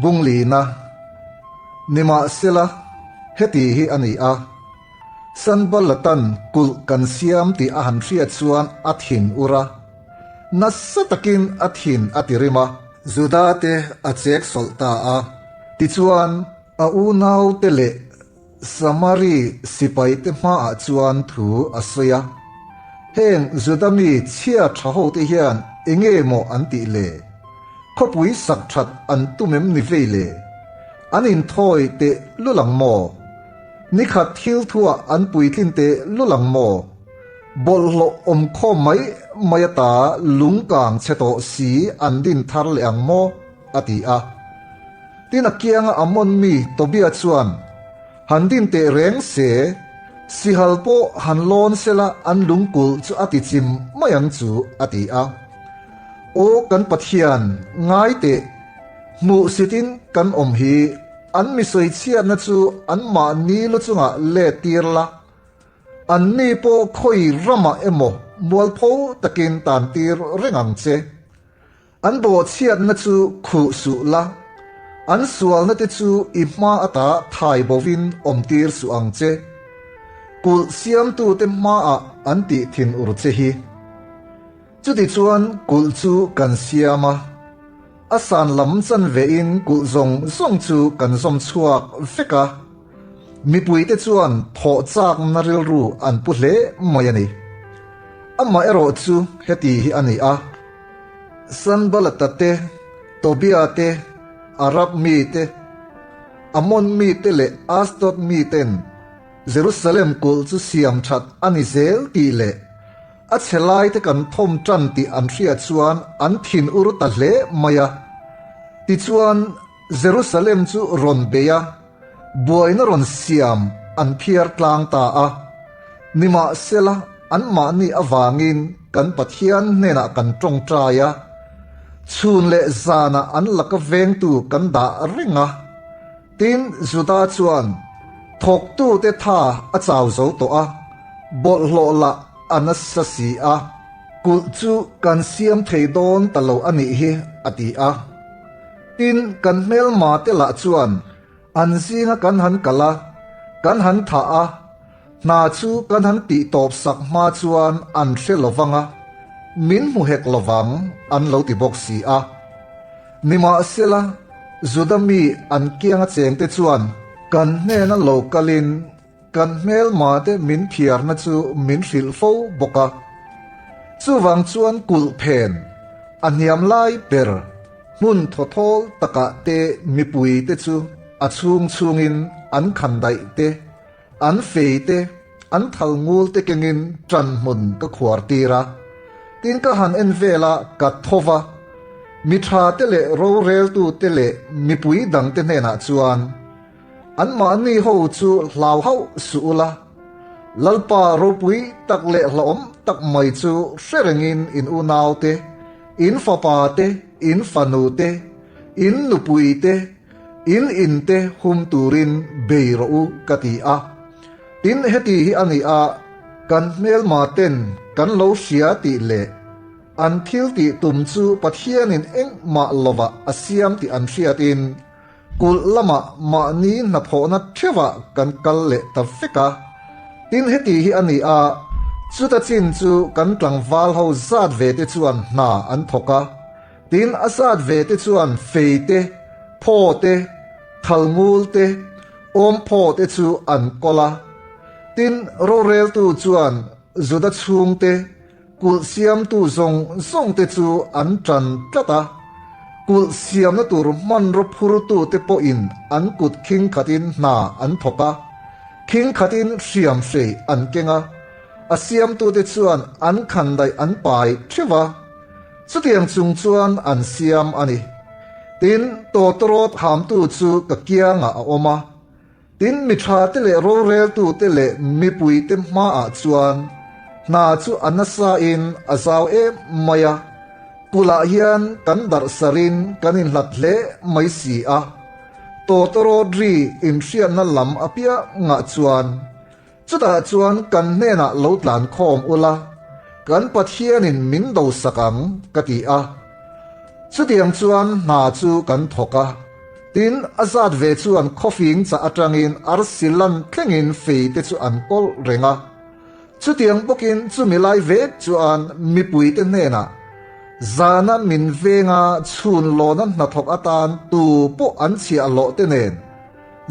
Bunglina, Nimahsela, heti hi a ni a, Sanballatan kulh kan siam tih a han hriat chuan a thin ur a, nasa takin a thin a ti rim a. Juda te a chek sawlh ta a. Tichuan, a unaute leh Samari sipaite hmaah chuan thu a sawi a, Heng Juda mi chhia tha hote hian enge maw an tih le? Khawpui sak that an tum em ni vei le? An inthawi teh lul ang maw? Nikhat thil thuah an puitlin teh lul ang maw? Bawlhhlawh awm khawm mai mai ata lungkang chhe tawh si an din thar leh ang maw? a ti a. Tin a kianga Ammon mi Tobia chuan, Han din teh reng se, sihal pawh han lawn sela an lungkulh chu a ti chim mai ang chu, a ti a. Aw kan Pathian, ngai teh, hmuh sitin kan awm hi, an mi sawichhiatna chu anmahni lu chungah let tir la, Anni pawh khawi ramah emaw mualpho takin tantir reng ang che. An bawhchhiatna chu khuh suh la, an sualna te chu i hma ata thai bovin awmtir suh ang che. Kulh siamtute hmaah an tih thin ur che hi. Chutichuan kulh chu kan siam a, a san lam chanvein kulh zawng zawng chu kan zawm chhuak vek a. Mipuite chuan thawh chakna rilru an pu hle mai a ni. Amaherawh chu heti hi a ni a, Sanbalata te, Tobia te, Arab mite, Ammon mite leh Asdod miten Jerusalem kulh chu siam that a ni zel tih leh a chhe laite kan thawm tan tih an hriat chuan an thinur ta hle mai a. Tichuan, Jerusalem chu rawn bei a, Buaina rawn siam an phiar tlang ta a, nimahsela anmahni avangin kan Pathian hnenah kan tawngtai a, chhun leh zanah an laka vengtu kan dah reng a. Tin, Juda chuan thawktute tha a chau zo tawh a, bawlhhlawh lah a nasa si a, kulh chu kan siam thei dawn ta lo a nih hi, a ti a. Tin, kan hmelma te lah chuan an zinga kan han kal a, kan han thah a, hna chu kan han tih tawp sak hma chuan an hre lo vang a, min hmu hek lo vang an lo ti bawk si a. Nimahsela, Juda mi an kianga chengte chuan kan hnena lo kalin Kan hmelma te min phiarna chu min hrilh fo bawk a. Chuvang chuan kulh phen a hniam lai ber hmun thawthawl takah te mipui te chu a chhung chhungin an khan daih te, an fei te, an thal ngul te kengin ṭan hmun ka khuar tir a. Tin ka han en vel a, ka tho va. Mi ṭha te leh roreltu te leh mipui dang te hnenah chuan, Anmahni ho chu hlau hauh suh ula, Lalpa ropui tak leh hlauhawm tak mai chu hre rengin in unaute, in fapate, in fanute, in nupuite, in inte hum turin bei rawh u ka ti a. Tin, heti hi a ni a, kan hmelma ten kan lo hria tih leh an thil tih tum chu Pathianin engmah lovah a siam tih an hriatin, Kulh lamah mahni hnathawhna theuhah kan kal leh ta vek a. Tin heti hi a ni a, chuta chin chu kan tlangval ho zat ve te chuan hna an thawk a, tin a zat ve te chuan fei te, phaw te, thalngul te, awmphaw te chu an kawl a. Tin roreltu chuan Juda chhungte, Kulh siamtu zawng zawng te chu an tan tlat a, kulh siamna tur hmanraw phurtute pawhin an kut khing khatin hna an thawk a, khing khatin hriam hrei an keng a, a siamtute chuan an khandaih an pai theuh a, chutiang chung chuan an siam a ni. Tin, tawtawrawt hamtu chu ka kiangah a awm a. Tin, mi thate leh roreltute leh mipuite hmaah chuan hna chu a nasain a zau em mai a, kulhah hian kan darh sarin kan inhlat hle mai si a. Tawtawrawt ri inhriatna lam apiangah chuan chutah chuan kan hnenah lo tlan khawm ula, kan Pathianin min dosak ang, ka ti a. Chutiang chuan hna chu kan thawk a. Tin, a zat ve chuan khawfing chah atangin arsi lan thlengin fei te chu an kawlh reng a. Chutiang bawkin chumi lai vek chuan mipuite hnenah zana min venga chhun lawna hnathawk atan tu pawh an chhiah hlawh te nen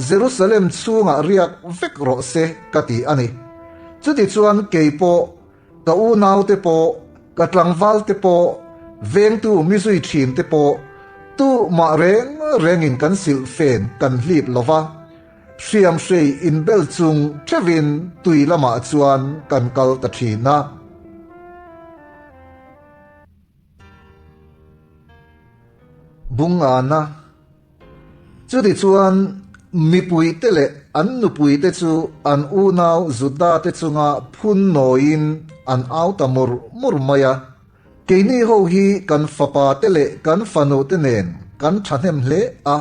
Jerusalem chhungah riak vek rawh se ka ti a ni. Chutichuan kei pawh Ka unaute pawh, ka tlangvalte pawh, vengtu mi zui thinte pawh tumah reng rengin kan silhfen kan hlip lo va, hriamhrei inbel chung theuhin tui lamah chuan kan kal ta thin a. Bungana. Chutichuan, mipuite leh an nupuite chu an unau Judate chunga phun nawiin an au ta mur mur mai a. Keini ho hi kan fapate leh kan fanute nen kan thahnem hle a,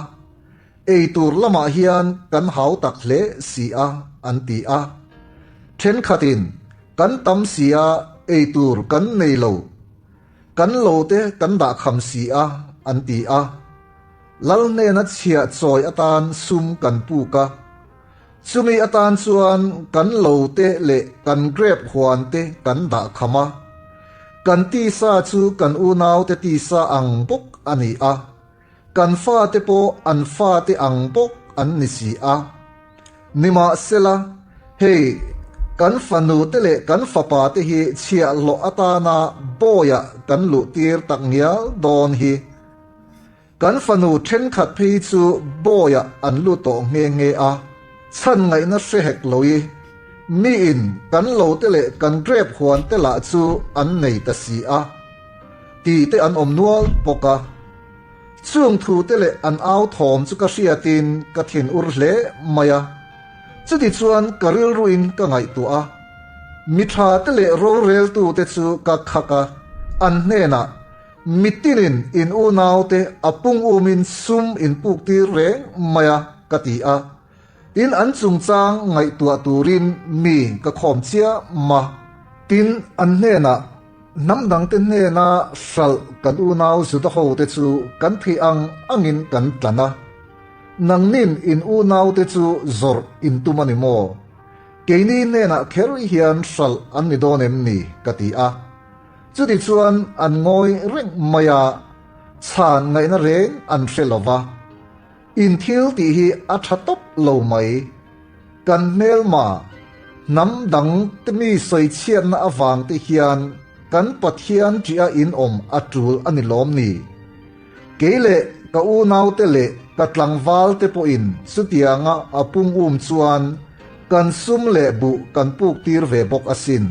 ei tur lamah hian kan hau tak hle si a, an ti a. Thenkhatin, Kan tam si a, ei tur kan nei lo. Kan lo te kan dah kham si a, an ti a. Lal hnena chhiah chawi atan sum kan puk a. Chumi atan chuan kan lo te leh kan grep huan te kan dah kham a. Kan tisa chu kan unaute tisa ang bawk a ni a. Kan fate pawh an fate ang bawk an ni si a. Nimahsela, hei, kan fanute leh kan fapate hi chhiahhlawh atana bawiah kan luhtir tak ngial dawn hi. Kan fanu thenkhat phei chu bawiah an lut tawh nghe nghe a, chhan ngaihna hre hek lo i, miin kan lote leh kan grep huante lah chu an nei ta si a, tih te an awm nual bawk a. Chung thute leh an au thawm chu ka hriatin ka thin ur hle mai a. Chutichuan ka rilruin ka ngaihtuah a, mi thate leh roreltute chu ka khak a, an hnenah, Mitinin in unaute a pung umin sum in puktir reng mai a, ka ti a. Tin, an chungchang ngaihtuah turin mi ka khawm chiah ma. Tin, an hnenah, Hnam dangte hnena hralh kan unau Juda hote chu kan theih ang angin kan tlan a. Nangnin in unaute chu zawrh in tum a ni maw? Keini hnenah kher hian hralh an ni dawn em ni? ka ti a. Chutichuan an ngawi reng mai a, chhan ngaihna reng an hre lo va. In thil tih hi a tha tawp lo mai. Kan hmelma, hnam dang te mi sawichhiatna avang te hian kan Pathian ṭih a in awm a ṭul a ni lawm ni? Kei leh ka unaute leh ka tlangval te pawhin chutianga a pung um chuan kan sum leh buh kan puk tir ve bawk asin.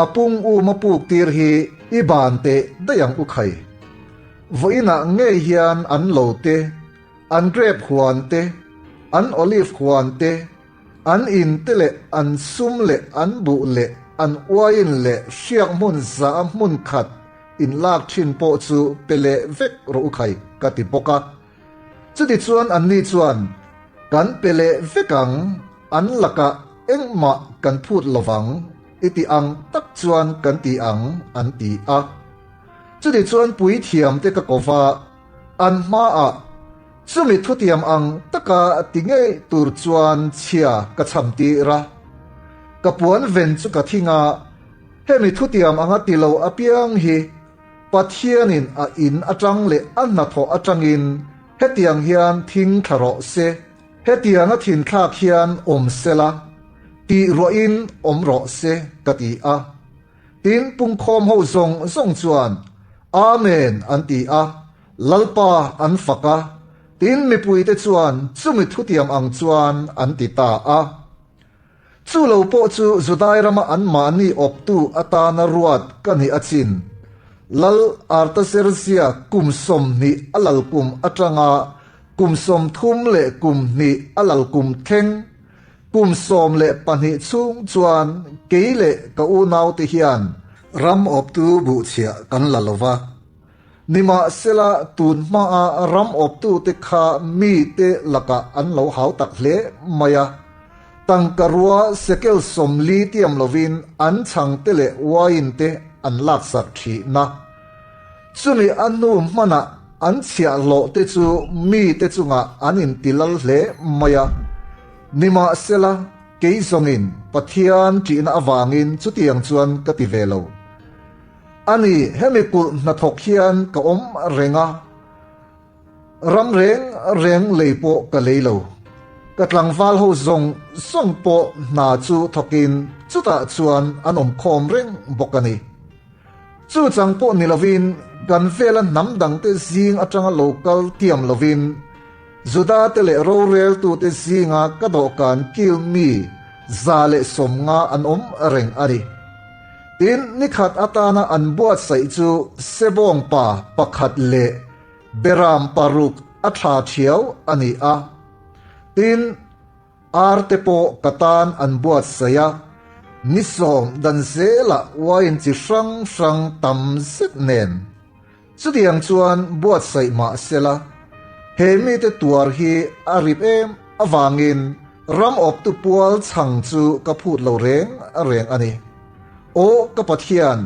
A pung um a puk tir hi i ban teh daih ang u khai. Vawiinah ngei hian an lo te, an grep huan te, an olive huan te, an in te leh an sum leh an buh leh an uain leh hriak hmun za a hmun khat in lak thin pawh chu pe leh vek rawh u khai ka ti bawk a. Chutichuan anni chuan, Kan pe leh vek ang, an lakah engmah kan phut lovang, i ti ang tak chuan kan ti ang, an ti a. Chutichuan puithiamte ka ko va, an hmaah chumi thutiam ang taka ti ngei tur chuan chhia ka cham tir a. Ka puan ven chu ka thing a, hemi thutiam anga ti lo apiang hi Pathianin a in atang leh a hnathawh atangin hetiang hian thing thla rawh se, hetianga thinthlak hian awm sela, tih ruahin awm rawh se ka ti a. Tin, pungkhawm ho zawng zawng chuan, Amen an ti a, Lalpa an fak a, tin mipuite chuan chumi thutiam ang chuan an ti ta a. Chu lo pawh chu Judai rama anmahni awptu atana ruat ka nih a chin. Lal Artaxerxia kum 20 a lal kum atanga kum 30 leh kum hnih a lal kum thleng kum 12 chhung chuan kei leh ka unaute hian ram awptu buhchhiah kan la lo va. Nimahsela, tun hmaa ram awptute kha mite lakah an lo hau tak hle mai a. Tangka rua sekel 40 tiam lovin an chhangte leh uain te an laksak thihna. Chumi a hnu hmanah. An chhiahhlawhte chu mite chungah an intilal hle mai a. Nimahsela, kei zawngin Pathian ṭihna avangin chutiang chuan ka ti ve lo. A ni, hemi kulh hnathawk hian ka awm reng a, ram reng reng lei pawh ka lei lo. Ka tlangval ho zawng zawng pawh hna chu thawkin chutah chuan an awm khawm reng bawk a ni. Chu chang pawh ni lovin kan vela hnam dangte zing atanga lo kal tiam lovin Judate leh roreltute zinga ka dawhkan kil mi 150 an awm reng a ni. Tin, nikhat atana an buatsaih chu sebawng pa pakhat leh beram paruk a tha thiau a ni a. Tin, ar te pawh ka tan an buatsaih a, ni sawm dan zelah wine chi hrang hrang tam zet nen. Chutiang chuan buatsaih mah sela, he mite tuar hi a rip em avangin ram awptu pual chhang chu ka phut lo reng reng a ni. Aw ka Pathian,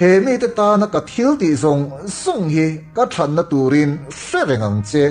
he mite tana ka thil tih zawng zawng hi ka thatna turin hre reng ang che.